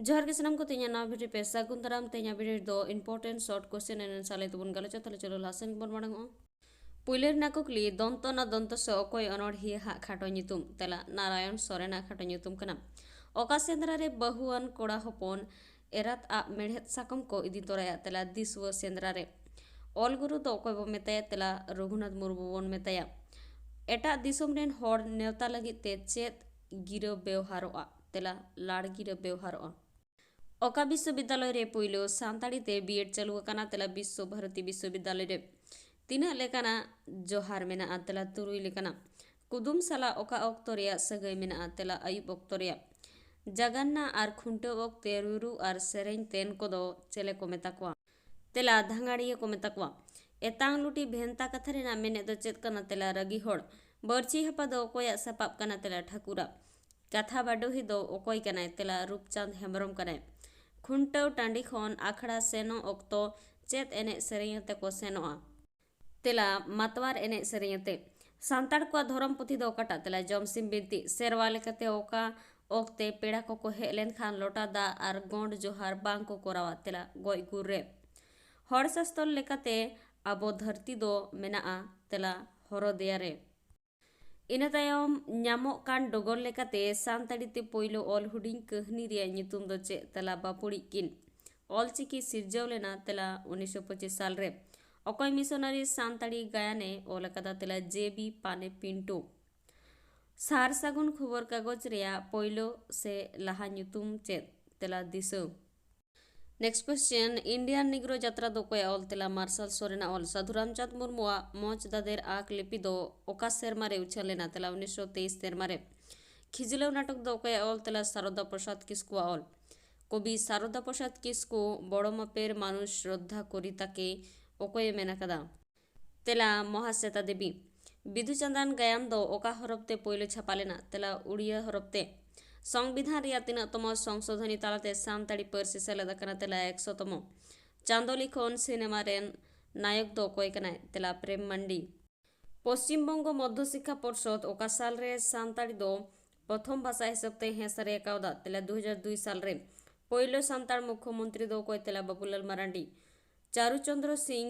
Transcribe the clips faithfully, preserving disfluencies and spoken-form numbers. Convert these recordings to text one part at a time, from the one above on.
ᱡᱚᱦᱟᱨ ᱜᱮ ᱥᱟᱱᱟᱢ ᱠᱚ, ᱛᱮᱦᱮᱧᱟᱜ ᱱᱟᱣᱟ ᱵᱷᱤᱰᱤᱭᱳ ᱯᱮ ᱥᱟᱹᱜᱩᱱ ᱫᱟᱨᱟᱢ᱾ ᱛᱮᱦᱮᱧᱟᱜ ᱵᱷᱤᱰᱤᱭᱳ ᱨᱮᱫᱚ important short question and answer ᱞᱟᱹᱭ ᱛᱮᱵᱚᱱ ᱜᱟᱞᱚᱪᱟ᱾ ᱛᱟᱦᱞᱮ ᱪᱚᱞᱚ ᱞᱟᱦᱟ ᱥᱮᱱ ᱜᱮᱵᱚᱱ ᱢᱟᱲᱟᱝ ᱚᱜᱼᱟ᱾ ᱯᱩᱭᱞᱩ ᱨᱮᱱᱟᱜ ᱠᱩᱠᱞᱤ, ᱫᱚᱱᱛᱚ ᱱᱟ ᱫᱚᱱᱛᱚ ᱥᱚ ᱚᱠᱚᱭ ᱚᱱᱚᱬᱦᱤᱭᱟᱹ ᱦᱟᱜ ᱠᱷᱟᱴᱚ ᱧᱩᱛᱩᱢ? ᱛᱮᱞᱟ, ᱱᱟᱨᱟᱭᱚᱱ ᱥᱚᱨᱮᱱᱟᱜ ᱠᱷᱟᱴᱚ ᱧᱩᱛᱩᱢ ᱠᱟᱱᱟ᱾ ᱚᱠᱟ ᱥᱮᱸᱫᱽᱨᱟ ᱨᱮ ᱵᱟᱹᱦᱩᱣᱟᱱ ᱠᱚᱲᱟ ᱦᱚᱯᱚᱱ ᱮᱨᱟᱛ ᱟᱜ ᱢᱮᱲᱦᱮᱫ ᱥᱟᱠᱚᱢ ᱠᱚ ᱤᱫᱤ ᱛᱚᱨᱟᱭᱟ? ᱛᱮᱞᱟ, ᱫᱤᱥᱩᱣᱟᱹ ᱥᱮᱸᱫᱽᱨᱟ ᱨᱮ᱾ ᱚᱞ ᱜᱩᱨᱩ ᱫᱚ ᱚᱠᱚᱭ ᱵᱚ ᱢᱮᱛᱟᱭᱟ? ᱛᱮᱞᱟ, ᱨᱚᱜᱷᱩᱱᱟᱛᱷ ᱢᱩᱨᱢᱩ ᱵᱚᱱ ᱢᱮᱛᱟᱭᱟ᱾ ᱮᱴᱟᱜ ᱫᱤᱥᱚᱢ ᱨᱮᱱ ᱦᱚᱲ ᱱᱮᱣᱛᱟ ᱞᱟᱹᱜᱤᱫ ᱛᱮ ᱪᱮᱫ ᱜᱤᱨᱟᱹ ᱵᱮᱣᱦᱟᱨᱚᱜᱼᱟ? ᱛᱮᱞᱟ, ᱞᱟᱲ ᱜᱤᱨᱟᱹ ᱵᱮᱣᱦᱟᱨᱚᱜᱼᱟ᱾ ᱚᱠᱟ ᱵᱤᱥᱥᱚᱵᱤᱫᱽᱫᱟᱞᱚᱭ ᱨᱮ ᱯᱩᱭᱞᱩ ᱥᱟᱱᱛᱟᱲᱤ ᱛᱮ ᱵᱤᱭᱮᱰ ᱪᱟᱹᱞᱩ ᱟᱠᱟᱱᱟ? ᱛᱮᱞᱟ, ᱵᱤᱥᱥᱚ ᱵᱷᱟᱨᱚᱛᱤ ᱵᱤᱥᱥᱚᱵᱤᱫᱽᱫᱟᱞᱚᱭ ᱨᱮ᱾ ᱛᱤᱱᱟᱹᱜ ᱞᱮᱠᱟᱱᱟᱜ ᱡᱚᱦᱟᱨ ᱢᱮᱱᱟᱜᱼᱟ? ᱛᱮᱞᱟ, ᱛᱩᱨᱩᱭ ᱞᱮᱠᱟᱱᱟᱜ᱾ ᱠᱩᱫᱩᱢ ᱥᱟᱞᱟᱜ ᱚᱠᱟ ᱚᱠᱛᱚ ᱨᱮᱭᱟᱜ ᱥᱟᱹᱜᱟᱹᱭ ᱢᱮᱱᱟᱜᱼᱟ? ᱛᱮᱞᱟ, ᱟᱹᱭᱩᱵ ᱚᱠᱛᱚ ᱨᱮᱭᱟᱜ᱾ ᱡᱟᱜᱟᱱᱱᱟ ᱟᱨ ᱠᱷᱩᱱᱴᱟᱹᱣ ᱚᱠᱛᱮ ᱨᱩᱨᱩ ᱟᱨ ᱥᱮᱨᱮᱧ ᱛᱮᱱ ᱠᱚᱫᱚ ᱪᱮᱞᱮ ᱠᱚ ᱢᱮᱛᱟ ᱠᱚᱣᱟ? ᱛᱮᱞᱟ, ᱫᱷᱟᱸᱜᱟᱲᱤᱭᱟᱹ ᱠᱚ ᱢᱮᱛᱟ ᱠᱚᱣᱟ᱾ ᱮᱛᱟᱝ ᱞᱩᱴᱤ ᱵᱷᱮᱱᱛᱟ ᱠᱟᱛᱷᱟ ᱨᱮᱱᱟᱜ ᱢᱮᱱᱮᱫ ᱫᱚ ᱪᱮᱫ ᱠᱟᱱᱟ? ᱛᱮᱞᱟ, ᱨᱟᱹᱜᱤ ᱦᱚᱲ᱾ ᱵᱟᱹᱲᱪᱤ ᱦᱟᱯᱟ ᱫᱚ ᱚᱠᱚᱭᱟᱜ ᱥᱟᱯᱟᱵ ᱠᱟᱱᱟ? ᱛᱮᱞᱟ, ᱴᱷᱟᱹᱠᱩᱨᱟᱜ᱾ ᱠᱟᱛᱷᱟ ᱵᱟᱰᱚᱦᱤ ᱫᱚ ᱚᱠᱚᱭ ᱠᱟᱱᱟᱭ? ᱛᱮᱞᱟ, ᱨᱩᱯᱪᱟᱸᱫᱽ ᱦᱮᱢᱵᱨᱚᱢ ᱠᱟᱱᱟᱭ᱾ ᱠᱷᱩᱱᱴᱟᱹᱣ ᱴᱟᱺᱰᱤ ᱠᱷᱚᱱ ᱟᱠᱷᱲᱟ ᱥᱮᱱᱚᱜ ᱚᱠᱛᱚ ᱪᱮᱫ ᱮᱱᱮᱡ ᱥᱮᱨᱮᱧ ᱟᱛᱮ ᱠᱚ ᱥᱮᱱᱚᱜᱼᱟ? ᱛᱮᱞᱟ, ᱢᱟᱛᱣᱟᱨ ᱮᱱᱮᱡ ᱥᱮᱨᱮᱧ ᱟᱛᱮ᱾ ᱥᱟᱱᱛᱟᱲ ᱠᱚᱣᱟᱜ ᱫᱷᱚᱨᱚᱢ ᱯᱩᱛᱷᱤ ᱫᱚ ᱚᱠᱟᱴᱟᱜ? ᱛᱮᱞᱟ, ᱡᱚᱢᱥᱤᱢ ᱵᱤᱱᱛᱤ᱾ ᱥᱮᱨᱣᱟ ᱞᱮᱠᱟᱛᱮ ᱚᱠᱟ ᱚᱠᱛᱮ ᱯᱮᱲᱟ ᱠᱚᱠᱚ ᱦᱮᱡ ᱞᱮᱱᱠᱷᱟᱱ ᱞᱚᱴᱟ ᱫᱟᱜ ᱟᱨ ᱜᱚᱸᱰ ᱡᱚᱦᱟᱨ ᱵᱟᱝ ᱠᱚ ᱠᱚᱨᱟᱣᱟ? ᱛᱮᱞᱟ, ᱜᱚᱡ ᱜᱩᱨ ᱨᱮ᱾ ᱦᱚᱲ ᱥᱟᱥᱛᱚᱨ ᱞᱮᱠᱟᱛᱮ ᱟᱵᱚ ᱫᱷᱟᱹᱨᱛᱤ ᱫᱚ ᱢᱮᱱᱟᱜᱼᱟ? ᱛᱮᱞᱟ, ᱦᱚᱨᱚᱫᱮᱭᱟ ᱨᱮ᱾ ᱤᱱᱟᱹ ᱛᱟᱭᱚᱢ ᱧᱟᱢᱚᱜ ᱠᱟᱱ ᱰᱚᱜᱚᱨ ᱞᱮᱠᱟᱛᱮ ᱥᱟᱱᱛᱟᱲᱤ ᱛᱮ ᱯᱳᱭᱞᱳ ᱚᱞ ᱦᱩᱰᱤᱧ ᱠᱟᱹᱦᱱᱤ ᱨᱮᱭᱟᱜ ᱧᱩᱛᱩᱢ ᱫᱚ ᱪᱮᱫ? ᱛᱮᱞᱟ, ᱵᱟᱯᱩᱲᱤᱡ ᱠᱤᱱ᱾ ᱚᱞᱪᱤᱠᱤ ᱥᱤᱨᱡᱟᱹᱣ ᱞᱮᱱᱟ? ᱛᱮᱞᱟ, ᱩᱱᱤᱥᱥᱚ ᱯᱚᱸᱪᱤᱥ ᱥᱟᱞ ᱨᱮ᱾ ᱚᱠᱚᱭ ᱢᱤᱥᱚᱱᱟᱨᱤ ᱥᱟᱱᱛᱟᱲᱤ ᱜᱟᱭᱟᱱᱮ ᱚᱞ ᱟᱠᱟᱫᱟ? ᱛᱮᱞᱟ, ᱡᱮ ᱵᱤ ᱯᱟᱱᱮ ᱯᱤᱱᱴᱳ᱾ ᱥᱟᱨ ᱥᱟᱹᱜᱩᱱ ᱠᱷᱚᱵᱚᱨ ᱠᱟᱜᱚᱡᱽ ᱨᱮᱭᱟᱜ ᱯᱳᱭᱞᱳ ᱥᱮ ᱞᱟᱦᱟ ᱧᱩᱛᱩᱢ ᱪᱮᱫ? ᱛᱮᱞᱟ, ᱫᱤᱥᱟᱹ᱾ Next question, Indian Negro ᱡᱟᱛᱨᱟ ᱫᱚ ᱚᱠᱚᱭᱟᱜ ᱚᱞ? ᱛᱮᱞᱟ, ᱢᱟᱨᱥᱟᱞ ᱥᱚᱨᱮᱱᱟᱜ ᱚᱞ᱾ ᱥᱟᱹᱫᱷᱩ ᱨᱟᱢᱪᱟᱸᱫᱽ ᱢᱩᱨᱢᱩᱣᱟᱜ ᱢᱚᱸᱡᱽ ᱫᱟᱫᱮᱨ ᱟᱸᱠ ᱞᱤᱯᱤ ᱫᱚ ᱚᱠᱟ ᱥᱮᱨᱢᱟ ᱨᱮ ᱩᱪᱷᱟᱹᱱ ᱞᱮᱱᱟ? ᱛᱮᱞᱟ, ᱩᱱᱤᱥᱥᱚ ᱛᱮᱭᱤᱥ ᱥᱮᱨᱢᱟ ᱨᱮ᱾ ᱠᱷᱤᱡᱞᱟᱹᱣ ᱱᱟᱴᱚᱠ ᱫᱚ ᱚᱠᱚᱭᱟᱜ ᱚᱞ? ᱛᱮᱞᱟ, ᱥᱟᱨᱚᱫᱟ ᱯᱨᱚᱥᱟᱫᱽ ᱠᱤᱥᱠᱩᱣᱟᱜ ᱚᱞ᱾ ᱠᱚᱵᱤ ᱥᱟᱨᱚᱫᱟ ᱯᱨᱚᱥᱟᱫᱽ ᱠᱤᱥᱠᱩ ᱵᱚᱲᱚ ᱢᱟᱯᱮᱨ ᱢᱟᱱᱩᱥ ᱥᱨᱚᱫᱷᱟ ᱠᱚᱨᱤ ᱛᱟᱠᱮ ᱚᱠᱚᱭᱮ ᱢᱮᱱ ᱟᱠᱟᱫᱟ? ᱛᱮᱞᱟ, ᱢᱚᱦᱟᱥᱮᱛᱟ ᱫᱮᱵᱤ᱾ ᱵᱤᱫᱩ ᱪᱟᱸᱫᱟᱱ ᱜᱟᱭᱟᱱ ᱫᱚ ᱚᱠᱟ ᱦᱚᱨᱚᱯ ᱛᱮ ᱯᱳᱭᱞᱳ ᱪᱷᱟᱯᱟ ᱞᱮᱱᱟ? ᱛᱮᱞᱟ, ᱩᱲᱤᱭᱟ ᱦᱚᱨᱚᱯ ᱛᱮ᱾ ᱥᱚᱝᱵᱤᱫᱷᱟᱱ ᱨᱮᱭᱟᱜ ᱛᱤᱱᱟᱹᱜ ᱛᱚᱢᱚ ᱥᱚᱝᱥᱳᱫᱷᱚᱱᱤ ᱛᱟᱞᱟᱛᱮ ᱥᱟᱱᱛᱟᱲᱤ ᱯᱟᱹᱨᱥᱤ ᱥᱮᱞᱮᱫ ᱟᱠᱟᱱᱟ? ᱛᱮᱞᱟ, ᱮᱠᱥᱚ ᱛᱚᱢᱚ᱾ ᱪᱟᱸᱫᱚ ᱞᱤᱠᱷᱚᱱ ᱥᱤᱱᱮᱢᱟ ᱨᱮᱱ ᱱᱟᱭᱚᱠ ᱫᱚ ᱚᱠᱚᱭ ᱠᱟᱱᱟᱭ? ᱛᱮᱞᱟ, ᱯᱨᱮᱢ ᱢᱟᱱᱰᱤ᱾ ᱯᱚᱥᱪᱤᱢ ᱵᱚᱝᱜᱚ ᱢᱚᱫᱽᱫᱷᱚ ᱥᱤᱠᱠᱷᱟ ᱯᱚᱨᱥᱚᱫ ᱚᱠᱟ ᱥᱟᱞ ᱨᱮ ᱥᱟᱱᱛᱟᱲᱤ ᱫᱚ ᱯᱨᱚᱛᱷᱚᱢ ᱵᱷᱟᱥᱟ ᱦᱤᱥᱟᱹᱵ ᱛᱮ ᱦᱮᱸ ᱥᱟᱹᱨᱤ ᱟᱠᱟᱣᱫᱟ? ᱛᱮᱞᱟ, ᱫᱩ ᱦᱟᱡᱟᱨ ᱫᱩᱭ ᱥᱟᱞ ᱨᱮ᱾ ᱯᱳᱭᱞᱳ ᱥᱟᱱᱛᱟᱲ ᱢᱩᱠᱷᱭᱚᱢᱚᱱᱛᱨᱤ ᱫᱚ ᱚᱠᱚᱭ? ᱛᱮᱞᱟ ᱵᱟᱵᱩᱞᱟᱞ ᱢᱟᱨᱟᱱᱰᱤ᱾ ᱪᱟᱨᱩ ᱪᱚᱸᱫᱽᱨᱚ ᱥᱤᱝ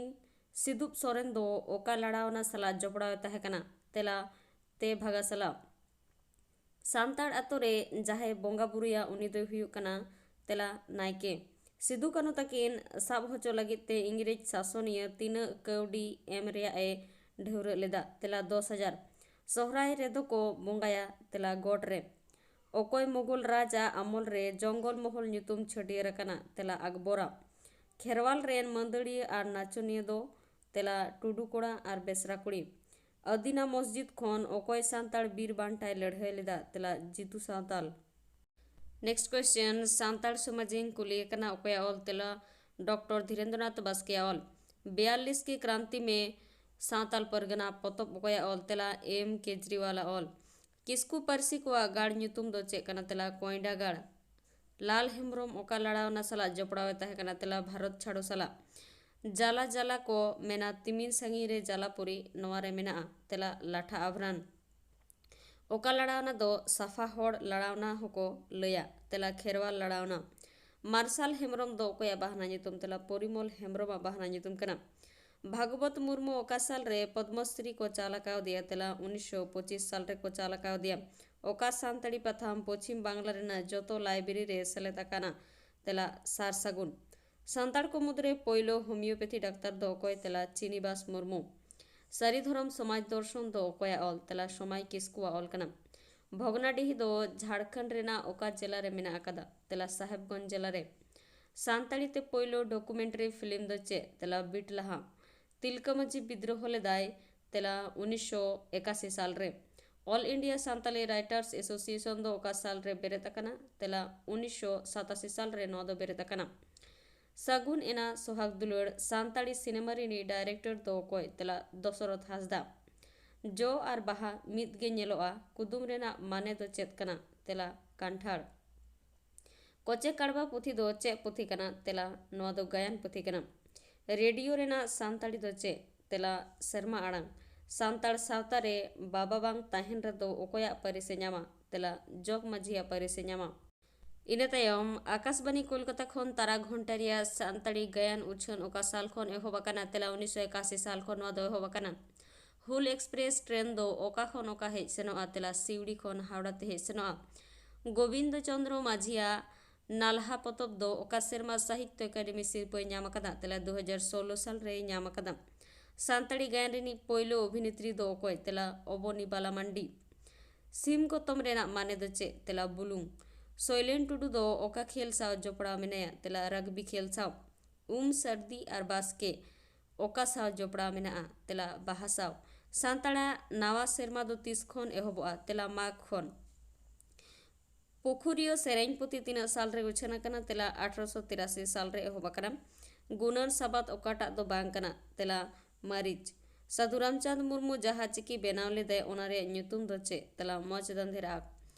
ᱥᱤᱫᱩᱯ ᱥᱚᱨᱮᱱ ᱫᱚ ᱚᱠᱟ ᱞᱟᱲᱟᱣᱱᱟ ᱥᱟᱞᱟᱜ ᱡᱚᱯᱲᱟᱣ ᱮ ᱛᱟᱦᱮᱸ ᱠᱟᱱᱟ? ᱛᱮᱞᱟ ᱛᱮ ᱵᱷᱟᱜᱟ ᱥᱟᱞᱟᱜ᱾ ᱥᱟᱱᱛᱟᱲ ᱟᱛᱳ ᱨᱮ ᱡᱟᱦᱟᱸᱭ ᱵᱚᱸᱜᱟ ᱵᱩᱨᱩᱭᱟ ᱩᱱᱤ ᱫᱚᱭ ᱦᱩᱭᱩᱜ ᱠᱟᱱᱟ ᱛᱮᱞᱟ ᱱᱟᱭᱠᱮ᱾ ᱥᱤᱫᱩ ᱠᱟᱹᱱᱩ ᱛᱟᱹᱠᱤᱱ ᱥᱟᱵ ᱦᱚᱪᱚ ᱞᱟᱹᱜᱤᱫ ᱛᱮ ᱤᱝᱨᱮᱡᱽ ᱥᱟᱥᱚᱱᱤᱭᱟᱹ ᱛᱤᱱᱟᱹᱜ ᱠᱟᱹᱣᱰᱤ ᱮᱢ ᱨᱮᱭᱟᱜ ᱮ ᱰᱷᱟᱹᱣᱨᱟᱹᱜ ᱞᱮᱫᱟ? ᱛᱮᱞᱟ ᱫᱚᱥ ᱦᱟᱡᱟᱨ᱾ ᱥᱚᱦᱨᱟᱭ ᱨᱮᱫᱚ ᱠᱚ ᱵᱚᱸᱜᱟᱭᱟ ᱛᱮᱞᱟ ᱜᱚᱴ ᱨᱮ᱾ ᱚᱠᱚᱭ ᱢᱩᱜᱚᱞ ᱨᱟᱡᱽ ᱟᱜ ᱟᱢᱚᱞ ᱨᱮ ᱡᱚᱝᱜᱚᱞ ᱢᱚᱦᱚᱞ ᱧᱩᱛᱩᱢ ᱪᱷᱟᱹᱴᱭᱟᱹᱨ ᱟᱠᱟᱱᱟ? ᱛᱮᱞᱟ ᱟᱠᱵᱚᱨᱟᱜ᱾ ᱠᱷᱮᱨᱣᱟᱞ ᱨᱮᱱ ᱢᱟᱹᱫᱟᱹᱲᱤᱭᱟᱹ ᱟᱨ ᱱᱟᱪᱚᱱᱤᱭᱟᱹ ᱫᱚ? ᱛᱮᱞᱟ ᱴᱩᱰᱩ ᱠᱚᱲᱟ ᱟᱨ ᱵᱮᱥᱨᱟ ᱠᱩᱲᱤ᱾ ᱟᱹᱫᱤᱱᱟ ᱢᱚᱥᱡᱤᱫ ᱠᱷᱚᱱ ᱚᱠᱚᱭ ᱥᱟᱱᱛᱟᱲ ᱵᱤᱨ ᱵᱟᱱᱴᱟᱭ ᱞᱟᱹᱲᱦᱟᱹᱭ ᱞᱮᱫᱟ? ᱛᱮᱞᱟ ᱡᱤᱛᱩ ᱥᱟᱶᱛᱟᱞ᱾ Next question, ᱥᱟᱱᱛᱟᱲ ᱥᱚᱢᱟᱡᱽ ᱤᱧ ᱠᱩᱞᱤᱭᱮ ᱠᱟᱱᱟ, ᱚᱠᱚᱭᱟᱜ ᱚᱞ? ᱛᱮᱞᱟ ᱰᱚᱠᱴᱚᱨ ᱫᱷᱤᱨᱮᱱᱫᱨᱚᱱᱟᱛᱷ ᱵᱟᱥᱠᱮᱭᱟᱜ ᱚᱞ᱾ ᱵᱤᱭᱟᱞᱞᱤᱥ ᱠᱤ ᱠᱨᱟᱱᱛᱤ ᱢᱮ ᱥᱟᱶᱛᱟᱞ ᱯᱟᱨᱜᱟᱱᱟ ᱯᱚᱛᱚᱵ ᱚᱠᱚᱭᱟᱜ ᱚᱞ? ᱛᱮᱞᱟ ᱮᱢ ᱠᱮᱡᱨᱤᱣᱟᱞᱟᱜ ᱚᱞ᱾ ᱠᱤᱥᱠᱩ ᱯᱟᱹᱨᱥᱤ ᱠᱚᱣᱟᱜ ᱜᱟᱲ ᱧᱩᱛᱩᱢ ᱫᱚ ᱪᱮᱫ ᱠᱟᱱᱟ? ᱛᱮᱞᱟ ᱠᱚᱭᱰᱟ ᱜᱟᱲ᱾ ᱞᱟᱞ ᱦᱮᱢᱵᱨᱚᱢ ᱚᱠᱟ ᱞᱟᱲᱟᱣᱱᱟ ᱥᱟᱞᱟᱜ ᱡᱚᱯᱲᱟᱣ ᱮ ᱛᱟᱦᱮᱸ ᱠᱟᱱᱟ? ᱛᱮᱞᱟ ᱵᱷᱟᱨᱚᱛ ᱪᱷᱟᱲᱚ ᱥᱟᱞᱟᱜ᱾ ᱡᱟᱞᱟ ᱡᱟᱞᱟ ᱠᱚ ᱢᱮᱱᱟ ᱛᱤᱢᱤᱱ ᱥᱟᱺᱜᱤᱧ ᱨᱮ ᱡᱟᱞᱟᱯᱩᱨᱤ, ᱱᱚᱣᱟ ᱨᱮ ᱢᱮᱱᱟᱜᱼᱟ᱾ ᱛᱮᱞᱟ ᱞᱟᱴᱷᱟ ᱟᱵᱷᱨᱟᱱ᱾ ᱚᱠᱟ ᱞᱟᱲᱟᱣᱱᱟ ᱫᱚ ᱥᱟᱯᱷᱟ ᱦᱚᱲ ᱞᱟᱲᱟᱣᱱᱟ ᱦᱚᱸᱠᱚ ᱞᱟᱹᱭᱟ? ᱛᱮᱞᱟ ᱠᱷᱮᱨᱣᱟᱞ ᱞᱟᱲᱟᱣᱱᱟ᱾ ᱢᱟᱨᱥᱟᱞ ᱦᱮᱢᱵᱨᱚᱢ ᱫᱚ ᱚᱠᱚᱭᱟᱜ ᱵᱟᱦᱱᱟ ᱧᱩᱛᱩᱢ? ᱛᱮᱞᱟ ᱯᱚᱨᱤᱢᱚᱞ ᱦᱮᱢᱵᱨᱚᱢᱟᱜ ᱵᱟᱦᱱᱟ ᱧᱩᱛᱩᱢ ᱠᱟᱱᱟ᱾ ᱵᱷᱟᱜᱽᱣᱚᱛ ᱢᱩᱨᱢᱩ ᱚᱠᱟ ᱥᱟᱞ ᱨᱮ ᱯᱚᱫᱽᱢᱚᱥᱨᱤ ᱠᱚ ᱪᱟᱞ ᱟᱠᱟᱣᱫᱮᱭᱟ? ᱛᱮᱞᱟ ᱩᱱᱤᱥᱥᱚ ᱯᱚᱸᱪᱤᱥ ᱥᱟᱞ ᱨᱮᱠᱚ ᱪᱟᱞ ᱟᱠᱟᱣᱫᱮᱭᱟ᱾ ᱚᱠᱟ ᱥᱟᱱᱛᱟᱲᱤ ᱯᱟᱛᱷᱟᱢ ᱯᱚᱪᱷᱤᱢ ᱵᱟᱝᱞᱟ ᱨᱮᱱᱟᱜ ᱡᱚᱛᱚ ᱞᱟᱭᱵᱨᱮᱨᱤ ᱨᱮ ᱥᱮᱞᱮᱫ ᱟᱠᱟᱱᱟ? ᱛᱮᱞᱟ ᱥᱟᱨ ᱥᱟᱹᱜᱩᱱ᱾ ᱥᱟᱱᱛᱟᱲ ᱠᱚ ᱢᱩᱫᱽᱨᱮ ᱯᱳᱭᱞᱳ ᱦᱳᱢᱤᱭᱳᱯᱮᱛᱷᱤ ᱰᱟᱠᱛᱟᱨ ᱫᱚ ᱚᱠᱚᱭ? ᱛᱮᱞᱟ ᱪᱤᱱᱤᱵᱟᱥ ᱢᱩᱨᱢᱩ᱾ ᱥᱟᱹᱨᱤ ᱫᱷᱚᱨᱚᱢ ᱥᱚᱢᱟᱡᱽ ᱫᱚᱨᱥᱚᱱ ᱫᱚ ᱚᱠᱚᱭᱟᱜ ᱚᱞ? ᱛᱮᱞᱟ ᱥᱚᱢᱟᱭ ᱠᱤᱥᱠᱩᱣᱟᱜ ᱚᱞ ᱠᱟᱱᱟ᱾ ᱵᱷᱚᱜᱽᱱᱟᱰᱤᱦᱤ ᱫᱚ ᱡᱷᱟᱲᱠᱷᱚᱸᱰ ᱨᱮᱱᱟᱜ ᱚᱠᱟ ᱡᱮᱞᱟ ᱨᱮ ᱢᱮᱱᱟᱜ ᱟᱠᱟᱫᱟ? ᱛᱮᱞᱟ ᱥᱟᱦᱮᱵᱽᱜᱚᱸᱡᱽ ᱡᱮᱞᱟ ᱨᱮ᱾ ᱥᱟᱱᱛᱟᱲᱤ ᱛᱮ ᱯᱳᱭᱞᱳ ᱰᱚᱠᱩᱢᱮᱱᱴᱟᱨᱤ ᱯᱷᱤᱞᱢ ᱫᱚ ᱪᱮᱫ? ᱛᱮᱞᱟ ᱵᱤᱴᱞᱟᱦᱟ᱾ ᱛᱤᱞᱠᱟᱹ ᱢᱟᱹᱡᱷᱤ ᱵᱤᱫᱽᱨᱳᱦᱚ ᱞᱮᱫᱟᱭ? ᱛᱮᱞᱟ ᱩᱱᱤᱥᱥᱚ ᱮᱠᱟᱥᱤ ᱥᱟᱞ ᱨᱮ᱾ All India Santali writers association ᱫᱚ ᱚᱠᱟ ᱥᱟᱞ ᱨᱮ ᱵᱮᱨᱮᱫ ᱟᱠᱟᱱᱟ? ᱛᱮᱞᱟ ᱩᱱᱤᱥᱥᱚ ᱥᱟᱛᱟᱥᱤ ᱥᱟᱞ ᱨᱮ ᱱᱚᱣᱟ ᱫᱚ ᱵᱮᱨᱮᱫ ᱟᱠᱟᱱᱟ᱾ ᱥᱟᱹᱜᱩᱱ ᱮᱱᱟ ᱥᱚᱦᱟᱜᱽ ᱫᱩᱞᱟᱹᱲ ᱥᱟᱱᱛᱟᱲᱤ ᱥᱤᱱᱮᱢᱟ ᱨᱤᱱᱤᱡ ᱰᱟᱭᱨᱮᱠᱴᱚᱨ ᱫᱚ ᱚᱠᱚᱭ? ᱛᱮᱞᱟ ᱫᱚᱥᱚᱨᱚᱛᱷ ᱦᱟᱸᱥᱫᱟ᱾ ᱡᱚ ᱟᱨ ᱵᱟᱦᱟ ᱢᱤᱫ ᱜᱮ ᱧᱮᱞᱚᱜᱼᱟ, ᱠᱩᱫᱩᱢ ᱨᱮᱱᱟᱜ ᱢᱟᱱᱮ ᱫᱚ ᱪᱮᱫ ᱠᱟᱱᱟ? ᱛᱮᱞᱟ ᱠᱟᱱᱴᱷᱟᱲ᱾ ᱠᱚᱪᱮ ᱠᱟᱲᱣᱟ ᱯᱩᱛᱷᱤ ᱫᱚ ᱪᱮᱫ ᱯᱩᱛᱷᱤ ᱠᱟᱱᱟ? ᱛᱮᱞᱟ ᱱᱚᱣᱟ ᱫᱚ ᱜᱟᱭᱟᱱ ᱯᱩᱛᱷᱤ ᱠᱟᱱᱟ᱾ ᱨᱮᱰᱤᱭᱳ ᱨᱮᱱᱟᱜ ᱥᱟᱱᱛᱟᱲᱤ ᱫᱚ ᱪᱮᱫ? ᱛᱮᱞᱟ ᱥᱮᱨᱢᱟ ᱟᱲᱟᱝ᱾ ᱥᱟᱱᱛᱟᱲ ᱥᱟᱶᱛᱟ ᱨᱮ ᱵᱟᱵᱟ ᱵᱟᱝ ᱛᱟᱦᱮᱱ ᱨᱮᱫᱚ ᱚᱠᱚᱭᱟᱜ ᱯᱟᱹᱨᱤᱥ ᱮ ᱧᱟᱢᱟ? ᱛᱮᱞᱟ ᱡᱚᱜᱽ ᱢᱟᱹᱡᱷᱤᱭᱟᱜ ᱯᱟᱹᱨᱤᱥ ᱮ ᱧᱟᱢᱟ᱾ ᱤᱱᱟᱹ ᱛᱟᱭᱚᱢ ᱟᱠᱟᱥᱵᱟᱱᱤ ᱠᱳᱞᱠᱟᱛᱟ ᱠᱷᱚᱱ ᱛᱟᱨᱟ ᱜᱷᱚᱱᱴᱟ ᱨᱮᱭᱟᱜ ᱥᱟᱱᱛᱟᱲᱤ ᱜᱟᱭᱟᱱ ᱩᱪᱷᱟᱹᱱ ᱚᱠᱟ ᱥᱟᱞ ᱠᱷᱚᱱ ᱮᱦᱚᱵ ᱟᱠᱟᱱᱟ? ᱛᱮᱞᱟ ᱩᱱᱤᱥᱥᱚ ᱮᱠᱟᱥᱤ ᱥᱟᱞ ᱠᱷᱚᱱ ᱱᱚᱣᱟ ᱫᱚ ᱮᱦᱚᱵ ᱟᱠᱟᱱᱟ᱾ ᱦᱩᱞ ᱮᱠᱥᱯᱨᱮᱥ ᱴᱨᱮᱱ ᱫᱚ ᱚᱠᱟ ᱠᱷᱚᱱ ᱚᱠᱟ ᱦᱮᱡ ᱥᱮᱱᱚᱜᱼᱟ? ᱛᱮᱞᱟ ᱥᱤᱣᱲᱤ ᱠᱷᱚᱱ ᱦᱟᱣᱲᱟ ᱛᱮ ᱦᱮᱡ ᱥᱮᱱᱚᱜᱼᱟ᱾ ᱜᱳᱵᱤᱱᱫᱚ ᱪᱚᱸᱫᱽᱨᱚ ᱢᱟᱹᱡᱷᱤᱭᱟᱜ ᱱᱟᱞᱦᱟ ᱯᱚᱛᱚᱵ ᱫᱚ ᱚᱠᱟ ᱥᱮᱨᱢᱟ ᱥᱟᱦᱤᱛᱭᱚ ᱮᱠᱟᱰᱮᱢᱤ ᱥᱤᱨᱯᱟᱹᱭ ᱧᱟᱢ ᱟᱠᱟᱫᱟ? ᱛᱮᱞᱟ ᱫᱩ ᱦᱟᱡᱟᱨ ᱥᱳᱞᱞᱳ ᱥᱟᱞ ᱨᱮᱭ ᱧᱟᱢ ᱟᱠᱟᱫᱟ᱾ ᱥᱟᱱᱛᱟᱲᱤ ᱜᱟᱭᱟᱱ ᱨᱤᱱᱤᱡ ᱯᱳᱭᱞᱳ ᱚᱵᱷᱤᱱᱮᱛᱨᱤ ᱫᱚ ᱚᱠᱚᱭ? ᱛᱮᱞᱟ ᱚᱵᱚᱱᱤ ᱵᱟᱞᱟ ᱢᱟᱱᱰᱤ᱾ ᱥᱤᱢ ᱜᱚᱛᱚᱢ ᱨᱮᱱᱟᱜ ᱢᱟᱱᱮ ᱫᱚ ᱪᱮᱫ? ᱛᱮᱞᱟ ᱵᱩᱞᱩᱝ᱾ ᱥᱚᱭᱞᱮᱱ ᱴᱩᱰᱩ ᱫᱚ ᱚᱠᱟ ᱠᱷᱮᱞ ᱥᱟᱶ ᱡᱚᱯᱲᱟᱣ ᱢᱮᱱᱟᱭᱟ? ᱛᱮᱞᱟ ᱨᱟᱜᱽᱵᱤ ᱠᱷᱮᱞ ᱥᱟᱶ᱾ ᱩᱢ ᱥᱟᱹᱨᱫᱤ ᱟᱨ ᱵᱟᱥᱠᱮ ᱚᱠᱟ ᱥᱟᱶ ᱡᱚᱯᱲᱟᱣ ᱢᱮᱱᱟᱜᱼᱟ? ᱛᱮᱞᱟ ᱵᱟᱦᱟ ᱥᱟᱶ᱾ ᱥᱟᱱᱛᱟᱲᱟᱜ ᱱᱟᱣᱟ ᱥᱮᱨᱢᱟ ᱫᱚ ᱛᱤᱥ ᱠᱷᱚᱱ ᱮᱦᱚᱵᱚᱜᱼᱟ? ᱛᱮᱞᱟ ᱢᱟᱜᱽ ᱠᱷᱚᱱ᱾ ᱯᱩᱠᱷᱩᱨᱤᱭᱟᱹ ᱥᱮᱨᱮᱧ ᱯᱩᱛᱷᱤ ᱛᱤᱱᱟᱹᱜ ᱥᱟᱞ ᱨᱮ ᱩᱪᱷᱟᱹᱱ ᱟᱠᱟᱱᱟ? ᱛᱮᱞᱟ ᱟᱴᱷᱨᱚᱥᱚ ᱛᱤᱨᱟᱥᱤ ᱥᱟᱞ ᱨᱮ ᱮᱦᱚᱵ ᱟᱠᱟᱱᱟ᱾ ᱜᱩᱱᱟᱹᱱ ᱥᱟᱵᱟᱫ ᱚᱠᱟᱴᱟᱜ ᱫᱚ ᱵᱟᱝ ᱠᱟᱱᱟ? ᱛᱮᱞᱟ ᱢᱟᱹᱨᱤᱪ᱾ ᱥᱟᱹᱫᱷᱩ ᱨᱟᱢᱪᱟᱸᱫᱽ ᱢᱩᱨᱢᱩ ᱡᱟᱦᱟᱸ ᱪᱤᱠᱤ ᱵᱮᱱᱟᱣ ᱞᱮᱫᱟᱭ, ᱚᱱᱟ ᱨᱮᱭᱟᱜ ᱧᱩᱛᱩᱢ ᱫᱚ ᱪᱮᱫ? ᱛᱮᱞᱟ ᱢᱚᱪ ᱫᱟᱸᱫᱷᱮᱨ ᱟᱜ᱾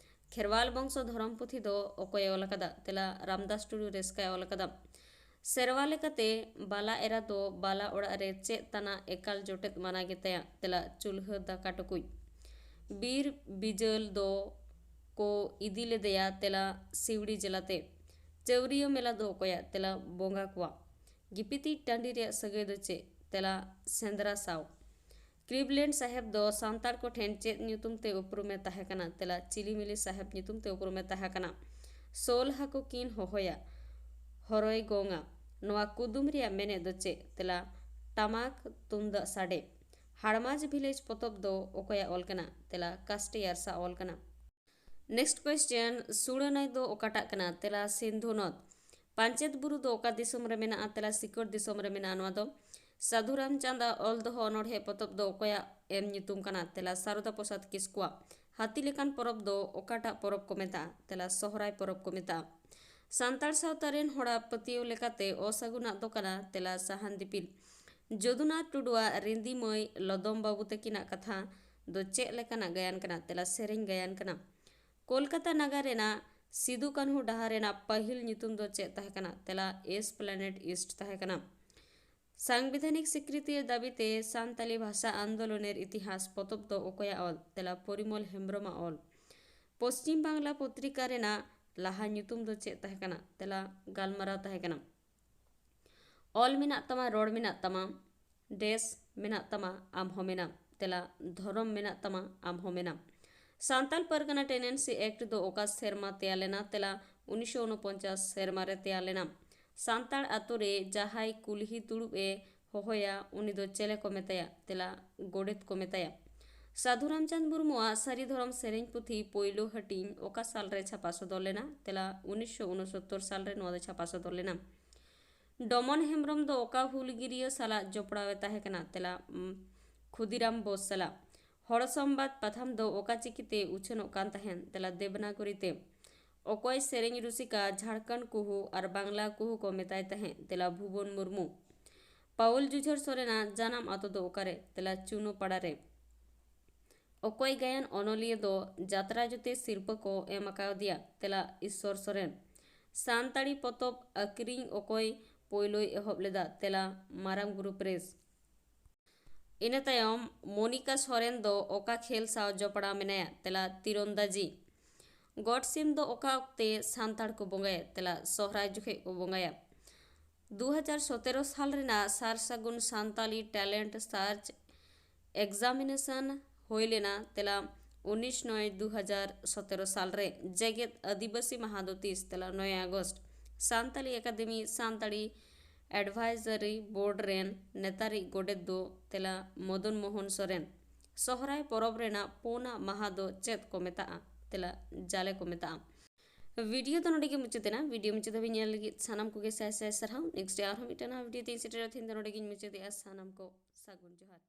ᱠᱷᱮᱨᱣᱟᱞ ᱵᱚᱝᱥᱚ ᱫᱷᱚᱨᱚᱢ ᱯᱩᱛᱷᱤ ᱫᱚ ᱚᱠᱚᱭᱮ ᱚᱞ ᱟᱠᱟᱫᱟ? ᱛᱮᱞᱟ ᱨᱟᱢᱫᱟᱥ ᱴᱩᱰᱩ ᱨᱮᱥᱠᱟᱭ ᱚᱞ ᱟᱠᱟᱫᱟ᱾ ᱥᱮᱨᱣᱟ ᱞᱮᱠᱟᱛᱮ ᱵᱟᱞᱟ ᱮᱨᱟ ᱫᱚ ᱵᱟᱞᱟ ᱚᱲᱟᱜ ᱨᱮ ᱪᱮᱫ ᱛᱟᱱᱟᱜ ᱮᱠᱟᱞ ᱡᱚᱴᱮᱫ ᱢᱟᱱᱟ ᱜᱮᱛᱟᱭᱟ? ᱛᱮᱞᱟ ᱪᱩᱞᱦᱟᱹ ᱫᱟᱠᱟ ᱴᱩᱠᱩᱡ᱾ ᱵᱤᱨ ᱵᱤᱡᱟᱹᱞ ᱫᱚ ᱠᱚ ᱤᱫᱤ ᱞᱮᱫᱮᱭᱟ? ᱛᱮᱞᱟ ᱥᱤᱣᱲᱤ ᱡᱮᱞᱟᱛᱮ᱾ ᱪᱟᱹᱣᱨᱤᱭᱟᱹ ᱢᱮᱞᱟ ᱫᱚ ᱚᱠᱚᱭᱟᱜ? ᱛᱮᱞᱟ ᱵᱚᱸᱜᱟ ᱠᱚᱣᱟᱜ᱾ ᱜᱤᱯᱤᱛᱤᱡ ᱴᱟᱺᱰᱤ ᱨᱮᱭᱟᱜ ᱥᱟᱹᱜᱟᱹᱭ ᱫᱚ ᱪᱮᱫ? ᱛᱮᱞᱟ ᱥᱮᱸᱫᱽᱨᱟ ᱥᱟᱶ᱾ ᱠᱞᱤᱵᱞᱮᱱᱰ ᱥᱟᱦᱮᱵᱽ ᱫᱚ ᱥᱟᱱᱛᱟᱲ ᱠᱚ ᱴᱷᱮᱱ ᱪᱮᱫ ᱧᱩᱛᱩᱢ ᱛᱮ ᱩᱯᱨᱩᱢᱮ ᱛᱟᱦᱮᱸ ᱠᱟᱱᱟ? ᱛᱮᱞᱟ ᱪᱤᱞᱤᱢᱤᱞᱤ ᱥᱟᱦᱮᱵᱽ ᱧᱩᱛᱩᱢ ᱛᱮ ᱩᱯᱨᱩᱢᱮ ᱛᱟᱦᱮᱸ ᱠᱟᱱᱟ᱾ ᱥᱳᱞ ᱦᱟᱹᱠᱩ ᱠᱤᱱ ᱦᱚᱦᱚᱭᱟ, ᱦᱚᱨᱚᱭ ᱜᱚᱝᱟ᱾ ᱱᱚᱣᱟ ᱠᱩᱫᱩᱢ ᱨᱮᱭᱟᱜ ᱢᱮᱱᱮᱫ ᱫᱚ ᱪᱮᱫ? ᱛᱮᱞᱟ ᱴᱟᱢᱟᱠ ᱛᱩᱢᱫᱟᱜ ᱥᱟᱰᱮ᱾ ᱦᱟᱲᱢᱟᱡᱽ ᱵᱷᱤᱞᱮᱡᱽ ᱯᱚᱛᱚᱵ ᱫᱚ ᱚᱠᱚᱭᱟᱜ ᱚᱞ ᱠᱟᱱᱟ? ᱛᱮᱞᱟ ᱠᱟᱥᱴᱤᱭᱟᱨᱥᱟᱜ ᱚᱞ ᱠᱟᱱᱟ᱾ Next question, ᱥᱩᱲᱟᱹᱱᱟᱹᱭ ᱫᱚ ᱚᱠᱟᱴᱟᱜ ᱠᱟᱱᱟ? ᱛᱮᱞᱟ ᱥᱤᱱᱫᱷᱩ ᱱᱚᱫᱽ᱾ ᱯᱟᱧᱪᱮᱛ ᱵᱩᱨᱩ ᱫᱚ ᱚᱠᱟ ᱫᱤᱥᱚᱢ ᱨᱮ ᱢᱮᱱᱟᱜᱼᱟ? ᱛᱮᱞᱟ ᱥᱤᱠᱚᱨ ᱫᱤᱥᱚᱢ ᱨᱮ ᱢᱮᱱᱟᱜᱼᱟ ᱱᱚᱣᱟ ᱫᱚ᱾ ᱥᱟᱹᱫᱷᱩ ᱨᱟᱢᱪᱟᱸᱫᱽ ᱟᱜ ᱚᱞ ᱫᱚᱦᱚ ᱚᱱᱚᱬᱦᱮ ᱯᱚᱛᱚᱵ ᱫᱚ ᱚᱠᱚᱭᱟᱜ ᱮᱢ ᱧᱩᱛᱩᱢ ᱠᱟᱱᱟ? ᱛᱮᱞᱟ ᱥᱟᱨᱚᱫᱟ ᱯᱨᱚᱥᱟᱫᱽ ᱠᱤᱥᱠᱩᱣᱟᱜ᱾ ᱦᱟᱹᱛᱤ ᱞᱮᱠᱟᱱ ᱯᱚᱨᱚᱵᱽ ᱫᱚ ᱚᱠᱟᱴᱟᱜ ᱯᱚᱨᱚᱵᱽ ᱠᱚ ᱢᱮᱛᱟᱜᱼᱟ? ᱛᱮᱞᱟ ᱥᱚᱦᱨᱟᱭ ᱯᱚᱨᱚᱵᱽ ᱠᱚ ᱢᱮᱛᱟᱜᱼᱟ᱾ ᱥᱟᱱᱛᱟᱲ ᱥᱟᱶᱛᱟ ᱨᱮᱱ ᱦᱚᱲᱟᱜ ᱯᱟᱹᱛᱭᱟᱹᱣ ᱞᱮᱠᱟᱛᱮ ᱚᱥᱟᱹᱜᱩᱱᱟᱜ ᱫᱚ ᱠᱟᱱᱟ ᱛᱮᱞᱟ ᱥᱟᱦᱟᱱ ᱫᱤᱯᱤᱞ᱾ ᱡᱚᱫᱩᱱᱟᱛᱷ ᱴᱩᱰᱩᱣᱟᱜ ᱨᱤᱸᱫᱤ ᱢᱟᱹᱭ ᱞᱚᱫᱚᱢ ᱵᱟᱹᱵᱩ ᱛᱟᱹᱠᱤᱱᱟᱜ ᱠᱟᱛᱷᱟ ᱫᱚ ᱪᱮᱫ ᱞᱮᱠᱟᱱᱟᱜ ᱜᱟᱭᱟᱱ ᱠᱟᱱᱟ? ᱛᱮᱞᱟ ᱥᱮᱨᱮᱧ ᱜᱟᱭᱟᱱ ᱠᱟᱱᱟ᱾ ᱠᱳᱞᱠᱟᱛᱟ ᱱᱟᱜᱟᱨ ᱨᱮᱱᱟᱜ ᱥᱤᱫᱩ ᱠᱟᱹᱱᱦᱩ ᱰᱟᱦᱟᱨ ᱨᱮᱱᱟᱜ ᱯᱟᱹᱦᱤᱞ ᱧᱩᱛᱩᱢ ᱫᱚ ᱪᱮᱫ ᱛᱟᱦᱮᱸ ᱠᱟᱱᱟ? ᱛᱮᱞᱟ ᱮᱥᱯᱞᱮᱱᱮᱰ ᱤᱥᱴ ᱛᱟᱦᱮᱸ ᱠᱟᱱᱟ᱾ ᱥᱟᱝᱵᱤᱫᱷᱟᱱᱤᱠ ᱥᱤᱠᱨᱤᱛᱤ ᱫᱟᱹᱵᱤᱛᱮ ᱥᱟᱱᱛᱟᱞᱤ ᱵᱷᱟᱥᱟ ᱟᱱᱫᱳᱞᱚᱱᱮᱨ ᱤᱛᱤᱦᱟᱥ ᱯᱚᱛᱚᱵ ᱫᱚ ᱚᱠᱚᱭᱟᱜ ᱚᱞ? ᱛᱮᱞᱟ ᱯᱚᱨᱤᱢᱚᱞ ᱦᱮᱢᱵᱨᱚᱢᱟᱜ ᱚᱞ᱾ ᱯᱚᱥᱪᱤᱢ ᱵᱟᱝᱞᱟ ᱯᱚᱛᱨᱤᱠᱟ ᱨᱮᱱᱟᱜ ᱞᱟᱦᱟ ᱧᱩᱛᱩᱢ ᱫᱚ ᱪᱮᱫ ᱛᱟᱦᱮᱸ ᱠᱟᱱᱟ? ᱛᱮᱞᱟ, ᱜᱟᱞᱢᱟᱨᱟᱣ ᱛᱟᱦᱮᱸ ᱠᱟᱱᱟ᱾ ᱚᱞ ᱢᱮᱱᱟᱜ ᱛᱟᱢᱟ, ᱨᱚᱲ ᱢᱮᱱᱟᱜ ᱛᱟᱢᱟ, ᱰᱮᱥ ᱢᱮᱱᱟᱜ ᱛᱟᱢᱟ, ᱟᱢ ᱦᱚᱸ ᱢᱮᱱᱟᱢ᱾ ᱛᱮᱞᱟ, ᱫᱷᱚᱨᱚᱢ ᱢᱮᱱᱟᱜ ᱛᱟᱢᱟ, ᱟᱢ ᱦᱚᱸ ᱢᱮᱱᱟᱢ᱾ ᱥᱟᱱᱛᱟᱲ ᱯᱟᱨᱜᱟᱱᱟ ᱴᱮᱱᱮᱱᱥᱤ ᱮᱠᱴ ᱫᱚ ᱚᱠᱟ ᱥᱮᱨᱢᱟ ᱛᱮᱭᱟᱨ ᱞᱮᱱᱟ? ᱛᱮᱞᱟ, ᱩᱱᱤᱥᱥᱚ ᱩᱱᱚᱯᱚᱧᱪᱟᱥ ᱥᱮᱨᱢᱟ ᱨᱮ ᱛᱮᱭᱟᱨ ᱞᱮᱱᱟ᱾ ᱥᱟᱱᱛᱟᱲ ᱟᱛᱳ ᱨᱮ ᱡᱟᱦᱟᱸᱭ ᱠᱩᱞᱦᱤ ᱫᱩᱲᱩᱵ ᱮ ᱦᱚᱦᱚᱭᱟ, ᱩᱱᱤ ᱫᱚ ᱪᱮᱞᱮ ᱠᱚ ᱢᱮᱛᱟᱭᱟ? ᱛᱮᱞᱟ, ᱜᱚᱰᱮᱛ ᱠᱚ ᱢᱮᱛᱟᱭᱟ᱾ ᱥᱟᱹᱫᱷᱩ ᱨᱟᱢᱪᱟᱸᱫᱽ ᱢᱩᱨᱢᱩᱣᱟᱜ ᱥᱟᱹᱨᱤ ᱫᱷᱚᱨᱚᱢ ᱥᱮᱨᱮᱧ ᱯᱩᱛᱷᱤ ᱯᱳᱭᱞᱳ ᱦᱟᱹᱴᱤᱧ ᱚᱠᱟ ᱥᱟᱞ ᱨᱮ ᱪᱷᱟᱯᱟ ᱥᱚᱫᱚᱨ ᱞᱮᱱᱟ? ᱛᱮᱞᱟ, ᱩᱱᱤᱥᱥᱚ ᱩᱱᱚᱥᱚᱛᱛᱚᱨ ᱥᱟᱞ ᱨᱮ ᱱᱚᱣᱟ ᱫᱚ ᱪᱷᱟᱯᱟ ᱥᱚᱫᱚᱨ ᱞᱮᱱᱟ᱾ ᱰᱚᱢᱚᱱ ᱦᱮᱢᱵᱨᱚᱢ ᱫᱚ ᱚᱠᱟ ᱦᱩᱞᱜᱤᱨᱤᱭᱟᱹ ᱥᱟᱞᱟᱜ ᱡᱚᱯᱲᱟᱣ ᱮ ᱛᱟᱦᱮᱸ ᱠᱟᱱᱟ? ᱛᱮᱞᱟ, ᱩᱢ, ᱠᱷᱩᱫᱤᱨᱟᱢ ᱵᱳᱥ ᱥᱟᱞᱟᱜ᱾ ᱦᱚᱲ ᱥᱚᱢᱵᱟᱫ ᱯᱟᱛᱷᱟᱢ ᱫᱚ ᱚᱠᱟ ᱪᱤᱠᱤᱛᱮ ᱩᱪᱷᱟᱹᱱᱚᱜ ᱠᱟᱱ ᱛᱟᱦᱮᱸᱫ? ᱛᱮᱞᱟ, ᱫᱮᱵᱽᱱᱟᱜᱚᱨᱤ ᱛᱮ᱾ ᱚᱠᱚᱭ ᱥᱮᱨᱮᱧ ᱨᱩᱥᱤᱠᱟ ᱡᱷᱟᱲᱠᱷᱚᱸᱰ ᱠᱩᱦᱩ ᱟᱨ ᱵᱟᱝᱞᱟ ᱠᱩᱦᱩ ᱠᱚ ᱢᱮᱛᱟᱭ ᱛᱟᱦᱮᱸᱫ? ᱛᱮᱞᱟ, ᱵᱷᱩᱵᱚᱱ ᱢᱩᱨᱢᱩ᱾ ᱯᱟᱣᱩᱞ ᱡᱩᱡᱷᱟᱹᱨ ᱥᱚᱨᱮᱱᱟᱜ ᱡᱟᱱᱟᱢ ᱟᱛᱳ ᱫᱚ ᱚᱠᱟᱨᱮ? ᱛᱮᱞᱟ, ᱪᱩᱱᱩᱯᱟᱲᱟ ᱨᱮ᱾ ᱚᱠᱚᱭ ᱜᱟᱭᱟᱱ ᱚᱱᱚᱞᱤᱭᱟᱹ ᱫᱚ ᱡᱟᱛᱨᱟ ᱡᱚᱛᱮ ᱥᱤᱨᱯᱟᱹ ᱠᱚ ᱮᱢ ᱟᱠᱟᱣᱫᱮᱭᱟ? ᱛᱮᱞᱟ, ᱤᱥᱥᱚᱨ ᱥᱚᱨᱮᱱ᱾ ᱥᱟᱱᱛᱟᱲᱤ ᱯᱚᱛᱚᱵ ᱟᱹᱠᱷᱨᱤᱧ ᱚᱠᱚᱭ ᱯᱳᱭᱞᱳᱭ ᱮᱦᱚᱵ ᱞᱮᱫᱟ? ᱛᱮᱞᱟ, ᱢᱟᱨᱟᱝ ᱵᱩᱨᱩ ᱯᱨᱮᱥ᱾ ᱤᱱᱟᱹ ᱛᱟᱭᱚᱢ ᱢᱚᱱᱤᱠᱟ ᱥᱚᱨᱮᱱ ᱫᱚ ᱚᱠᱟ ᱠᱷᱮᱞ ᱥᱟᱶ ᱡᱚᱯᱲᱟᱣ ᱢᱮᱱᱟᱭᱟ? ᱛᱮᱞᱟ, ᱛᱤᱨᱚᱱᱫᱟᱡᱤ᱾ ᱜᱚᱰ ᱥᱤᱢ ᱫᱚ ᱚᱠᱟ ᱚᱠᱛᱮ ᱥᱟᱱᱛᱟᱲ ᱠᱚ ᱵᱚᱸᱜᱟᱭᱟ? ᱛᱮᱞᱟ, ᱥᱚᱦᱨᱟᱭ ᱡᱚᱠᱷᱮᱡ ᱠᱚ ᱵᱚᱸᱜᱟᱭᱟ᱾ ᱫᱩ ᱦᱟᱡᱟᱨ ᱥᱚᱛᱮᱨᱚ ᱥᱟᱞ ᱨᱮᱱᱟᱜ ᱥᱟᱨ ᱥᱟᱹᱜᱩᱱ ᱥᱟᱱᱛᱟᱞᱤ ᱴᱮᱞᱮᱱᱴ ᱥᱟᱨᱪ ᱮᱠᱡᱟᱢᱤᱱᱮᱥᱚᱱ ᱦᱩᱭ ᱞᱮᱱᱟ᱾ ᱛᱮᱞᱟ, ᱩᱱᱤᱥ ᱱᱚᱭ ᱫᱩ ᱦᱟᱡᱟᱨ ᱥᱚᱛᱮᱨᱚ ᱥᱟᱞ ᱨᱮ ᱡᱮᱜᱮᱛ ᱟᱹᱫᱤᱵᱟᱹᱥᱤ ᱢᱟᱦᱟ ᱫᱚ ᱛᱤᱥ? ᱛᱮᱞᱟ, ᱱᱚᱭ August. Santali academy Santali advisory board ᱨᱮᱱ ᱱᱮᱛᱟᱨᱤᱡ ᱜᱚᱰᱮᱛ ᱫᱚ? ᱛᱮᱞᱟ, ᱢᱚᱫᱚᱱ ᱢᱳᱦᱚᱱ ᱥᱚᱨᱮᱱ᱾ ᱥᱚᱦᱨᱟᱭ ᱯᱚᱨᱚᱵᱽ ᱨᱮᱱᱟᱜ ᱯᱩᱱᱟᱜ ᱢᱟᱦᱟ ᱫᱚ ᱪᱮᱫ ᱠᱚ ᱢᱮᱛᱟᱜᱼᱟ? ᱛᱮᱞᱟ, ᱡᱟᱞᱮ ᱠᱚ ᱢᱮᱛᱟᱜᱼᱟ᱾ ᱵᱷᱤᱰᱤᱭᱳ ᱫᱚ ᱱᱚᱰᱮ ᱜᱮ ᱢᱩᱪᱟᱹᱫ ᱮᱱᱟ᱾ ᱵᱷᱤᱰᱤᱭᱳ ᱢᱩᱪᱟᱹᱫ ᱫᱷᱟᱹᱵᱤᱡ ᱧᱮᱞ ᱞᱟᱹᱜᱤᱫ ᱥᱟᱱᱟᱢ ᱠᱚᱜᱮ ᱥᱟᱭ ᱥᱟᱭ ᱥᱟᱨᱦᱟᱣ᱾ ᱱᱮᱠᱥᱴ ᱟᱨᱦᱚᱸ ᱢᱤᱫᱴᱟᱝ ᱱᱟᱣᱟ ᱵᱷᱤᱰᱤᱭᱳ ᱛᱮᱧ ᱥᱮᱴᱮᱨᱟ᱾ ᱛᱮᱦᱮᱧ ᱫᱚ ᱱᱚᱰᱮ ᱜᱤᱧ ᱢᱩᱪᱟᱹᱫᱮᱜᱼᱟ᱾ ᱥᱟᱱᱟᱢ ᱠᱚ ᱥᱟᱹᱜᱩᱱ ᱡᱚᱦᱟᱨ᱾